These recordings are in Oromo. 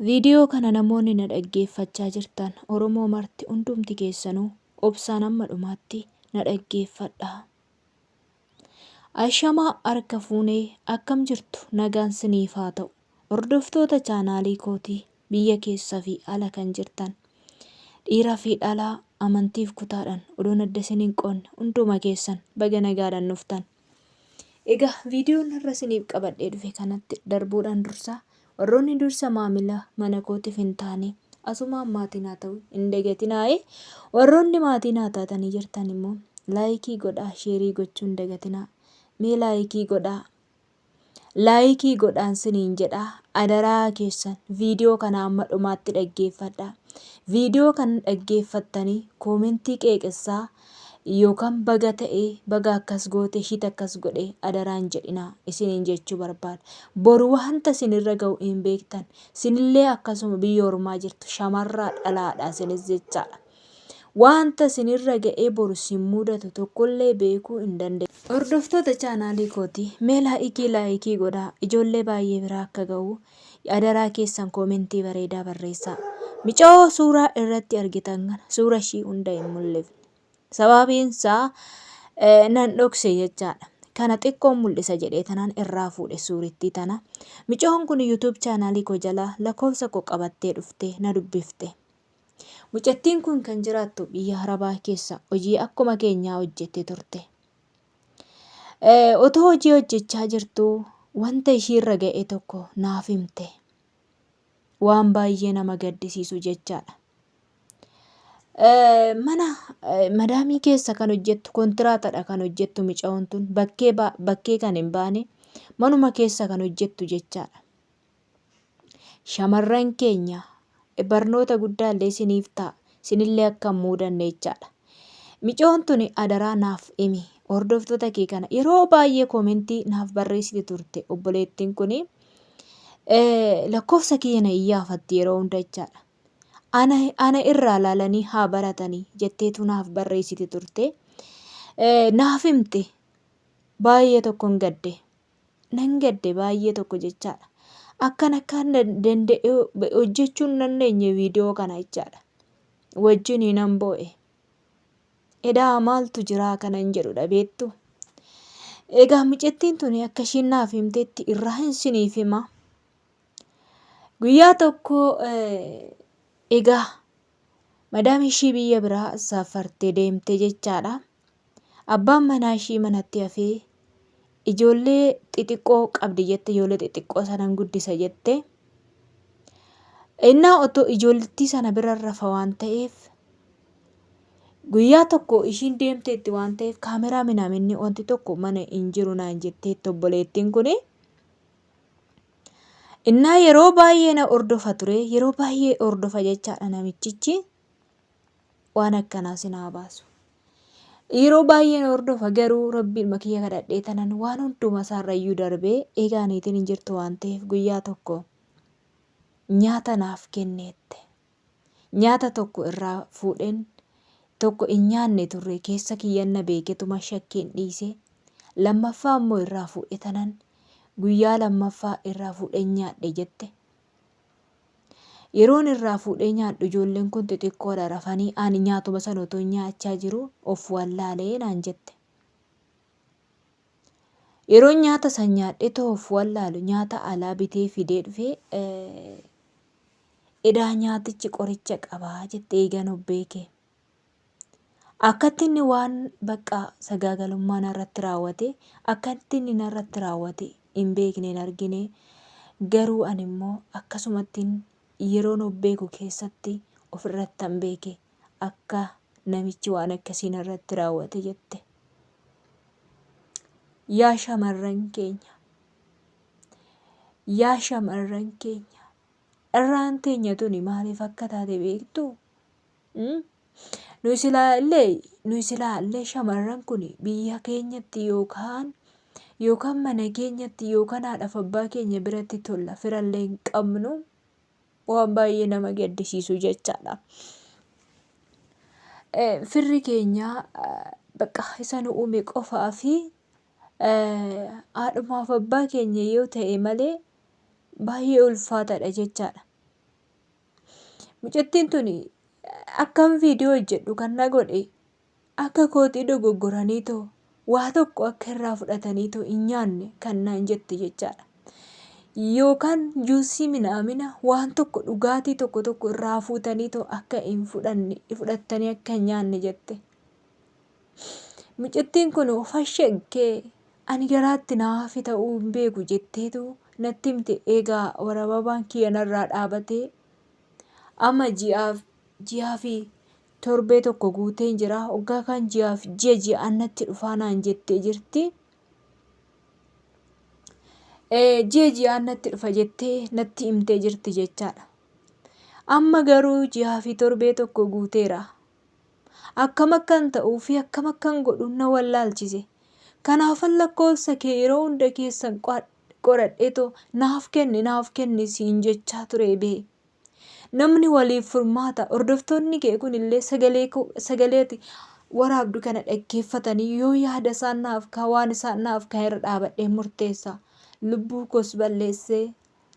Viidiyoo kana namoonni na dhaggeeffachaa jirtan Oromoo marti hundumti keessanuu obsaan hamma dhumaatti na dhaggeeffadhaa. Ashamaa harka fuunee akkam jirtu nagaan siniif haa ta'u. Hordoftoota chaanaalii kootii biyya keessa fi ala kan jirtan dhiira fi dhalaa amantiif kutaadhaan odoon adda isin hin qoonne hunduma keessan baga nagaadhaan dhuftan. Egaa viidiyoon har'a isiniif qabadhee dhufe kanatti darbuudhaan dursa warroonni dursa maamila mana kootiif hin taane asumaan maatii naa ta'uu hin dagatinaa'i. Warroonni maatii naa taatanii jirtan immoo laayikii godhaa sheerii gochuu hin dagatinaa. Mee laayikii godhaa. Laayikii godhaan siniin jedha adaraa keessan viidiyoo kana amma dhumaatti dhaggeeffadhaa. Viidiyoo kana dhaggeeffattanii koomentii qeeqessaa yookaan baga ta'ee baga akkas goote shit akkas godhe adaraa hin jedhinaa isiniin jechuu barbaada. Boru wanta isinirra ga'u hin beektan. Sinillee akkasuma biyya ormaa jirtu shamarraa dhalaadha isinis jechaadha. Wanta isinirra ga'ee boru isin mudatu tokkollee beekuu hin dandeessan. Hordoftoota chaanaalii kootii mee laa'ikii laa'ikii godhaa ijoollee baay'ee biraa akka ga'u adaraa keessan koomentii bareedaa barreessaa. Micayoo suuraa irratti argitan kana suura ishii hunda hin mul'ifne. Sababiin isaa nan dhokse jechaadha. Kana xiqqoon mul'isa jedhee tanaan irraa fuudhe suurittii tana. Micayoon kun YouTube chaanaalii koo jalaa lakkoofsa koo qabattee dhuftee na dubbifte. Mucattiin kun kan jiraattu biyya Arabaa keessa hojii akkuma keenyaa hojjette turte. Otoo hojii hojjechaa jirtuu wanta ishiirra ga'e tokko naaf himte. Waan baay'ee nama gaddisiisu jechaadha. Mana madaamii keessa kan hojjettu kontiraatadha kan hojjettu micayoon tun bakkee bakkee kan hin baane manuma keessa kan hojjettu jechaadha. Shamarran keenya barnoota guddaa illee isiniif ta'a. Isinillee akka hin muudanne jechaadha. Micoon tuni adaraa naaf himi. Hordoftoota kee kana yeroo baay'ee koomentii naaf barreessiti turte obboleettiin kuni. Lakkoofsa kiyya na iyyaafatti yeroo hunda jechaadha. Ana, ana irraa laalanii haa baratanii jetteetu naaf barreessiti turte. Naaf himte baay'ee tokkon gadde. Nan gadde baay'ee tokko jechaadha. Akkan akkaan danda'e hojjechuu hin dandeenye viidiyoo kana jechaadha. Wajjin nan boo'e. Edaa maaltu jiraa kanan jedhudha beektu. Egaa micattiin tuni akka ishiin naaf himtetti irraa hin siniif hima. Guyyaa tokko egaa madaam ishii biyya biraa safartee deemte jechaadha. Abbaan manaa ishii manatti hafee ijoollee xixiqqoo qabdi jette ijoollee xixiqqoo sanan guddisa jette. Innaa otoo ijoollittii sana bira rafa waan ta'eef guyyaa tokko ishiin deemteetti waan ta'eef kaameraa minaaminni wanti tokko mana hin jiru naan jetteetti obboleettiin kuni. Innaa yeroo baay'ee na hordofa ture yeroo baay'ee hordofa jechaadha namichichi. Waan akkanaa sin haa baasu. Yeroo baay'een hordofa garuu rabbiin kiyya kadhadhee tanan waan hunduma isaarrayyuu darbee egaa niitiin hin jirtu waan ta'eef guyyaa tokko nyaata naaf kenneette. Nyaata tokko irraa fuudheen tokko hin nyaanne turre keessa kiyyan na beeketuma shakkeen dhiise. Lammaffaa immoo irraa fuudhe tanan guyyaa lammaffaa irraa fuudheen nyaadhe jette. Yeroon irraa fuudhee nyaadhu ijoolleen kun xixiqqoodha rafanii ani nyaatuma sana otoo nyaachaa jiru of wallaalee naan jette. Yeroon nyaata san nyaadhee too of wallaalu nyaata alaa bitee fidee dhufee edaa nyaatichi qoricha qabaa jette eegan of beekee. Akkatti inni waan bakka sagaagalummaa narratti raawwate, akkatti inni narratti raawwate hin beekne hin argine. Garuu ani immoo akkasumattiin yeroon of beeku keessatti ofirrattan beeke akka namichi waan akkasii narratti raawwate jette. Yaa shamarran keenya! Yaa shamarran keenya! Dharraan teenya tuni maaliif akka taate beektuu? Nuyi silaa illee nuyi silaa illee shamarran kun biyya keenyatti yookaan yookaan mana keenyatti yookaan haadhaaf abbaa keenya biratti tolla firallee hin qabnu waan baay'ee nama gaddisiisu jechaadha. Firri keenya bakka isa nu uume qofaa fi haadhumaaf abbaa keenya yoo ta'e malee baay'ee ulfaataadha jechaadha. Mucattiin tuni akkan viidiyoo hojjedhu kan na godhe akka kootii dogoggoranii too waa tokko akka irraa fudhatanii too hin nyaanne kan naan jette jechaadha. Yookaan juusii minaamina waan tokko dhugaatii tokko tokko irraa fuutanii too akka hin fudhanne fudhattanii akka hin nyaanne jette. Mucattiin kun of ashaggee ani garaatti na hafe ta'uu hin beeku jetteetu natti himte. Egaa warababaan kiyya narraa dhaabatee amma ji'aaf ji'aa fi torbee tokko guuteen jira. Hoggaa kaan ji'aaf ji'a ji'aan natti dhufaa naan jettee jirti. Ji'a ji'aan natti dhufa jettee natti himtee jirti jechaadha. Amma garuu ji'aa fi torbee tokko guuteera. Akkam akkan ta'uu fi akkam akkan godhu na wallaalchise. Kanaafan lakkoofsa kee yeroo hunda keessan qoradheetoo naaf kenni naaf kenni siin jechaa ture bee. Namni waliif furmaata hordoftoonni kee kun illee sagalee koo sagalee ati waraabdu kana dhaggeeffatanii yoo yaada isaan naaf kaa waan isaan naaf kaa irra dhaabadhee murteessa. Lubbuu koos balleessee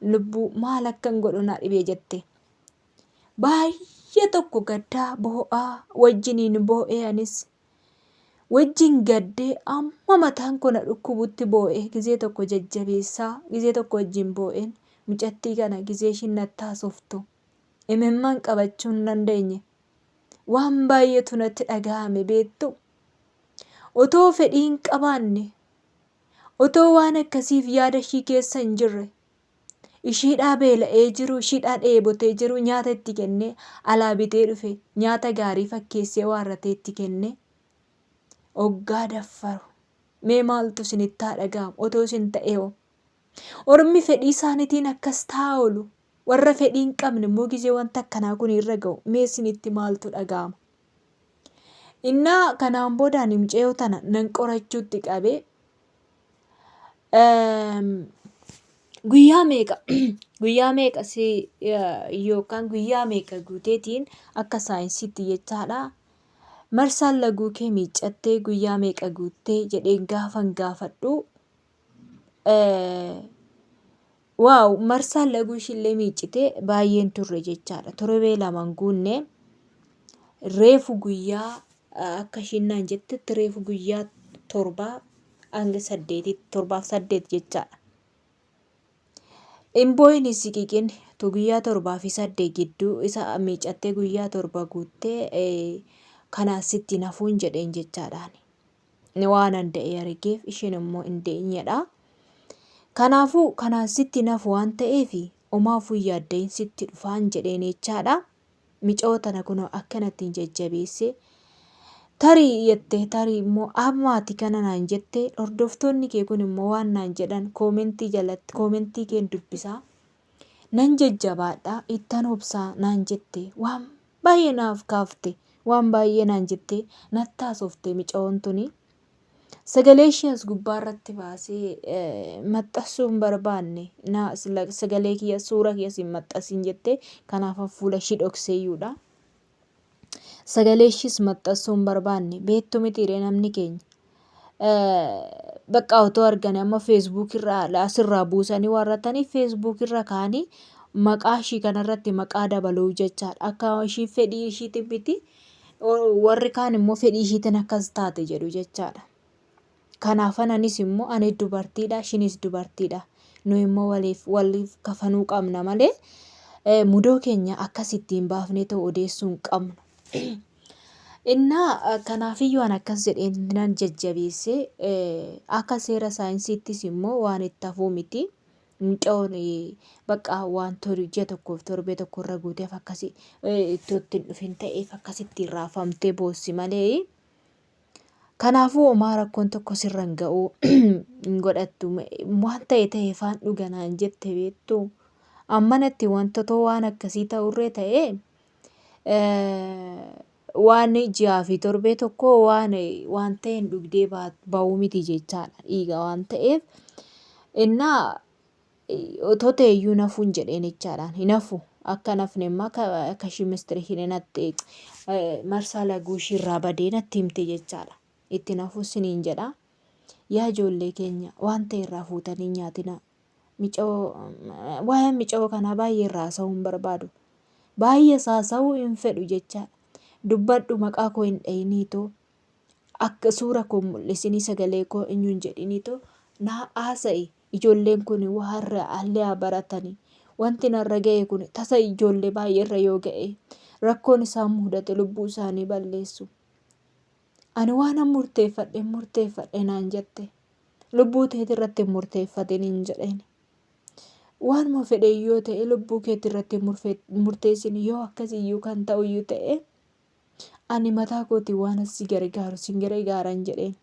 lubbuu maal akkan godhu na dhibee jette. Baay'ee tokko gaddaa boo'aa wajjiniin boo'ee anis wajjin gaddee amma mataan koo na dhukkubutti boo'ee gizee tokko jajjabeessaa gizee tokko wajjin boo'een mucattii kana gizee ishiin natti haasoftu imimmaan qabachuu hin dandeenye. Waan baay'eetu natti dhaga'ame beektu. Otoo fedhii hin qabaanne otoo waan akkasiif yaada ishii keessa hin jirre Ishiidhaa beela'ee jiru, ishiidhaa dheebotee jiru nyaata itti kennee alaa bitee dhufe nyaata gaarii fakkeessee waarratee itti kennee oggaa daffaru. Mee maaltu isinitti haa dhaga'amu otoo isin ta'ee hoo? Ormi fedhii isaaniitiin akkas ta'aa oolu. Warra fedhii hin qabne immoo gizee wanta akkanaa kun irra ga'u mee isinitti maaltu dhaga'ama? Innaa kanaan booda ani mucayyoo tana nan qorachuutti qabee Guyyaa meeqa guyyaa meeqa si yookaan guyyaa meeqa guuteetiin akka saayinsiitti jechaadha. Marsaan laguu kee miiccattee guyyaa meeqa guuttee jedheen gaafan gaafadhu. Waaw marsaan laguu ishiillee miiccitee baay'een turre jechaadha. Torbee lama hin guunne reefu guyyaa akka ishiin naan jettetti reefu guyyaa torbaa hanga saddeetitti torbaaf saddeet jechaadha. Imbooyin siqiqin tu guyyaa torbaa fi saddeet gidduu isa miicattee guyyaa torba guuttee kanaan sitti hin hafuun jedheen jechaadhaan. Waan an da'ee argeef isheen immoo hin deenyedha. Kanaafuu kanaan sitti hin hafu waan ta'eef omaafuu hin yaaddayin sitti dhufaan jedheen jechaadha. Micoo tana kunoo akkanattiin jajjabeesse. Tarii jette tarii immoo ammaati kana naan jette hordoftoonni kee kun immoo waan naan jedhan koomentii jalatti koomentii keen dubbisaa. Nan jajjabaadha ittan obsaa naan jette waan baay'ee naaf kaafte waan baay'ee naan jette natti haasofte micawoon tuni. Sagalee ishee as gubbaa irratti baasee maxxansuu hin barbaanne. Na sagalee kiyya suura kiyya hin maxxansin jette kanaaf fuula ishii dhokseeyyuudha. Sagalee ishiis maxxansuu hin barbaanne. Beektu mitiiree namni keenya. Bakka otoo arganii amma feesbuuk irraa asirraa buusanii warratanii feesbuuk irra kaanii maqaa ishii kanarratti maqaa dabaluu jechaadha. Akka ishii fedhii ishiitiin miti. Warri kaan immoo fedhii ishiitiin akkas taate jedhu jechaadha. Kanaafan anis immoo ani dubartiidha ishiinis dubartiidha. Nu immoo waliif waliif kafanuu qabna malee mudoo keenya akkas ittiin baafnee ta'u odeessuu hin qabnu. Innaa kanaafiyyuu an akkas jedheen nan jajjabeesse akka seera saayinsiittis immoo waan itti hafuu miti. Mucayoon bakka waan ji'a tokkoof torbee tokko irra guuteef akkasi ittoo itti hin dhufin ta'eef akkasitti raafamtee boossi malee. Kanaafuu homaa rakkoon tokko sirra hin ga'u hin godhattu waan ta'e ta'e faan dhuga naan jette beektu. Ammanatti wantoota waan akkasii ta'urree ta'ee waan ji'aa fi torbee tokko waan waan ta'een dhugdee ba'uu miti jechaadha dhiiga waan ta'eef innaa otoo ta'e iyyuu hin hafuun jedheen jechaadhaan hin hafu akka hin hafne immoo akka ishii mistiri isheen natti marsaa laguu ishii irraa badee natti himte jechaadha itti hin hafu siniin jedha yaa ijoollee keenya waan ta'e irraa fuutanii nyaatina micoo waa'ee micoo kanaa baay'ee irraa haasa'uu hin barbaadu. Baay'ee saasa'uu hin fedhu jechaadha. Dubbadhu maqaa koo hin dhayiniitoo akka suura koo hin mul'isinii sagalee koo eenyu hin jedhiniitoo naa haasa'i ijoolleen kun waa har'a allee haa baratanii wanti narra ga'e kun tasa ijoollee baay'ee irra yoo ga'e rakkoon isaan mudate lubbuu isaanii balleessu. Ani waanan murteeffadhe murteeffadhe naan jette. Lubbuu teeti irratti hin murteeffatin hin jedheen. Waanuma fedhe yoo ta'e lubbuu keetti irratti hin murteessin yoo akkasiyyuu kan ta'uyyuu ta'e ani mataa kootiin waan si gargaaru sin gargaaran jedheen.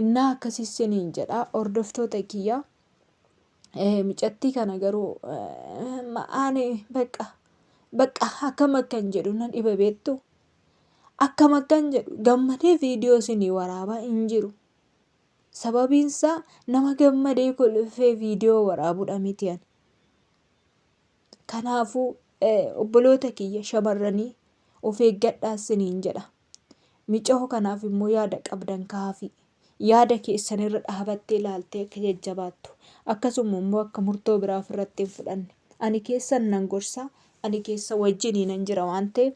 Innaa akkasii siniin jedha hordoftoota kiyya. Micattii kana garuu ani bakka bakka akkam akkan jedhu nan dhiba beektu. Akkam akkan jedhu gammadee viidiyoo isinii waraabaa hin jiru. Sababiin isaa nama gammadee kolfee viidiyoo waraabudha miti ani. Kanaafuu obboloota kiyya shamarranii of eeggadhaa isiniin jedha. Micoo kanaaf immoo yaada qabdan kaafii. Yaada keessan irra dhaabattee ilaaltee akka jajjabaattu, akkasuma immoo akka murtoo biraa ofirratti hin fudhanne. Ani keessan nan gorsa, ani keessa wajjiniinan jira waan ta'eef,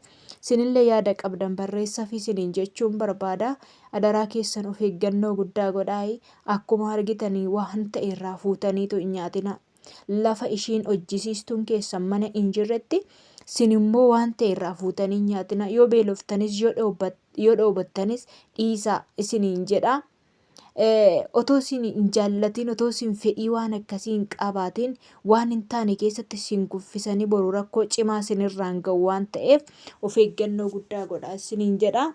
sinillee yaada qabdan barreessafii siniin jechuun barbaada. Adaraa keessan of eeggannoo guddaa godhaayi. Akkuma argitanii waan ta'e irraa fuutaniitu hin nyaatinaa. Lafa ishiin hojjisiistuun keessan mana hin jirretti sin immoo waan ta'e irraa fuutanii hin nyaatinaa. Yoo beeloftanis yoo dheebottanis dhiisaa isiniin jedha. Otoo isin hin jaallatin, otoo isin fedhii waan akkasii hin qabaatin, waan hin taane keessatti isin kuffisanii boru rakkoo cimaa isinirraan ga'u waan ta'eef of eeggannoo guddaa godhaa isiniin jedha.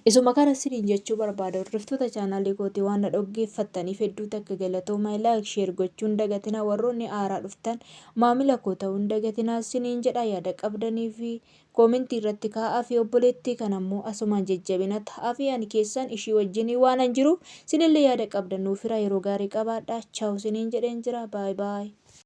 Isuma kana isiniin jechuu barbaada. Hordoftoota chaanaalii kootii waan na dhaggeeffattaniif hedduu takka galatoomaa. Like, share gochuun dagatinaa. Warroonni haaraa dhuftan maamila koo ta'uu hin dagatinaa isiniin jedha. Yaada qabdanii fi koomentii irratti kaa'aa fi obboleettii kana immoo asumaan jajjabina ta'aa fi ani keessan ishii wajjinii waanan jiruuf sinillee yaada qabdan nuuf hiraa yeroo gaarii qabaadhaa. Chaaw isiniin jedheen jira. Baay baay.